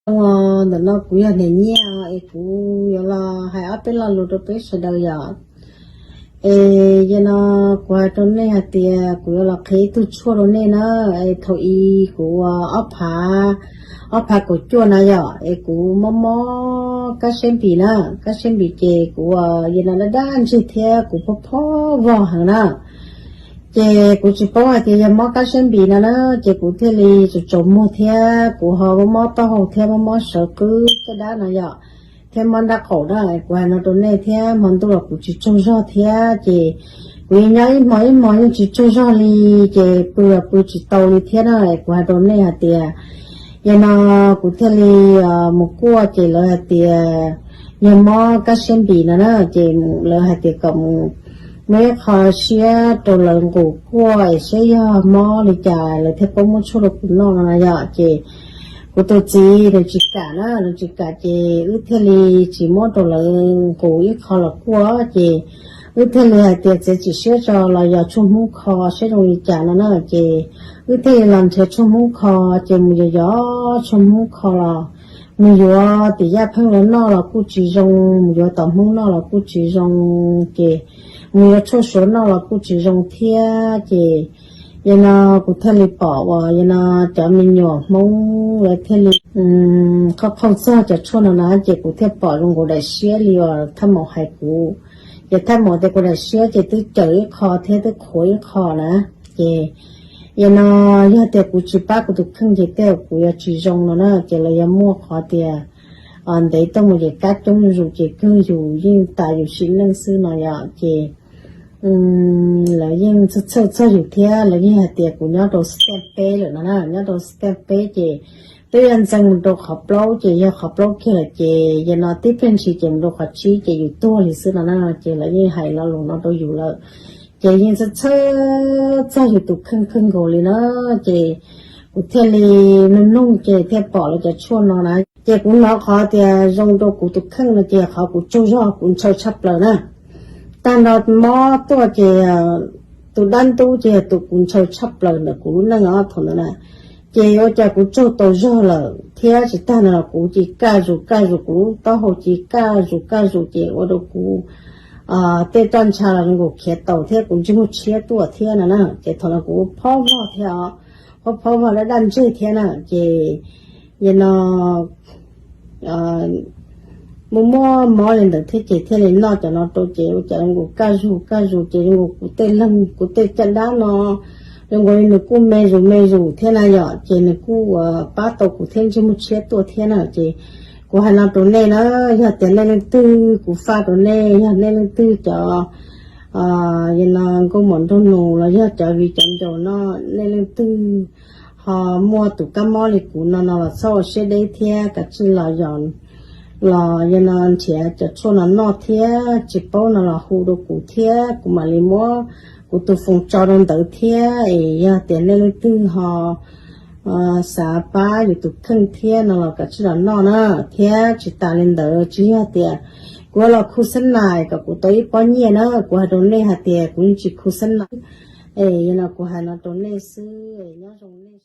Ntawm no kuv yog Niam Nyiaj es kuv yuav los hais ob peb lo lus rau peb sawv daws yom. Es yog no kuv hais rau nej hais tias kuv yuav los qhia ib tug tshuaj rau nej na. Es thaum i kuv ua ob phav, ob phav kaum cuaj na yom, es kuv mob mob kab siab npis na, kab siab npis ces kuv ua yog no daj daj ntseg thiab kuv phob phob vog heev na. Ces kuv tsis paub hais tias yog mob kab siab npis no na, ces kuv thiaj li tsaus tsaus muag thiab kuv ho mob mob taub hau thiab mob mob sawv qwb caj dab no yom, thiab mob nrab qaum na. Kuv hais no rau nej thiab hmo ntuj los kuv tsis tsaug zog thiab ces kuv yeej nyob ib hmo ib hmo yeej tsis tsaug zog li, ces pw los pw tsis tau li thiab na. Kuv hais rau nej hais tias yog no kuv thiaj li mus kuaj ces lawv hais tias yog mob kab siab npis no na, ces lawv hais tias kom mus muab ib qho siab rau lawv nqus kuaj es saib yog mob li cas lawv thiaj paub muab tshuaj rau kuv noj no na yom. Ces kuv tus txiv nws tsis kam na, nws tsis kam ces wb thiaj li tsis muab rau lawv nqus ib qho los kuaj, ces wb thiaj li hais tias txiav txim siab tso los yog tshuaj hmub kho saib zoo li cas no na. Ces wb thiaj li los nrhiav tshuaj hmub kho, ces mus yos yos tshuaj hmub kho los mus yuav tim Yaj Pheej lawv noj los kuj tsis zoo, mus yuav tom Hmoob noj los kuj tsis zoo, ces mus yuav tshuaj Suav noj los kuj tsis zoo thiab. Ces yog no kuv thiaj li pom uas yog no cov me nyuam Hmoob lawv thiaj li qhov qhaug txog cov tshuaj no na, ces kuv thiaj pom zoo nkaus daim siab li uas thaj maum hais kuv. Ces thaj maum tias kuv daim siab ces twb cawm ib qho thiab twb qhuav ib qho na. Ces yog no yog tias kuv tsis pab kuv tus kheej ces tej zaum kuv yuav tsis zoo no na, ces lawv yuav muaj qhov tias ntev tuaj mus ces kab coob zus ces kawg yus yeej tas yus sim neej xwb no yom. Ces lawv yeej txhawj txhawj txog yus thiab lawv yeej hais tias kuv nyob rau step peb lawm no na, nyob rau step peb ces twb yuav ntxeev mus rau qhov plaub ces yog qhov plaub kiag lawm ces yog no tib pliag ntshis ces mus rau qhov tsib ces yus tuag li xwb no na. Ces lawv yeej hais lo lus no rau yus lawm, ces yeej txhawj txhawj txog yus tus kheej kawg nkaus li na. Ces kuv thiaj li mloog mloog ces thiaj pom lawv cov tshuaj no na. Ces kuv hnov qhov tias zoo rau kuv tus kheej no ces qhov kuv tsaug zog kuv ntshaw tshaj plaws na. Tag nrho mob tuaj ces tus dab ntub ces yog tus kuv ntshaw tshaj plaws ntawm kuv lub neej os thaum ntawd na. Ces ua cas kuv tsaug tau zog lawm thiab tsis tag no los kuv cia li kaj zus kaj zus kuv lub taub hau cia li kaj zus kaj zus ces ua rau kuv tej roj ntsha los zoo nkaus khiav taus thiab kuv ntsej muag tshiab tuaj thiab no na. Ces thaum no kuv phob vog thiab os, phob phob vog daj daj ntseg thiab na. Ces yog no muaj muaj mob li ntawd thiab ces thiaj li noj cov no rau ces ua cas zoo nkaus kaj zus kaj zus ces zoo nkaus kuv tej leeg kuv tej caj dab no zoo nkaus li nws kuj me zus me zus thiab na yom, ces nws kuj pab tau kuv thiab ntsej muag tshiab tuaj thiab na. Ces kuv hais no rau nej na, yog tias nej leej twg, kuv faj rau nej, yog nej leej twg cov yog no nkauj muam nraug nus los yog cov viv cov ncaus no, nej leej twg ho muaj tus kab mob li kuv no no los txhob ua siab deb thiab kav tsij los yog los yog no nrhiav cov tshuaj no noj thiab tsis paub no los hu rau kuv thiab kuv mam li muab kuv tus foos tso rau ntawd thiab. Es yog tias nej leej twg ho xav pab yus tus kheej thiab no los kav tsij los noj na. Thiab tsis tas li ntawd tsis yog tias kuv los khu xab nais kom kuv tau ib pob nyiaj na, kuv hais rau nej hais tias kuv yeej tsis khu xab nais. Es yog no kuv hais no rau nej xwb, nyob zoo nej.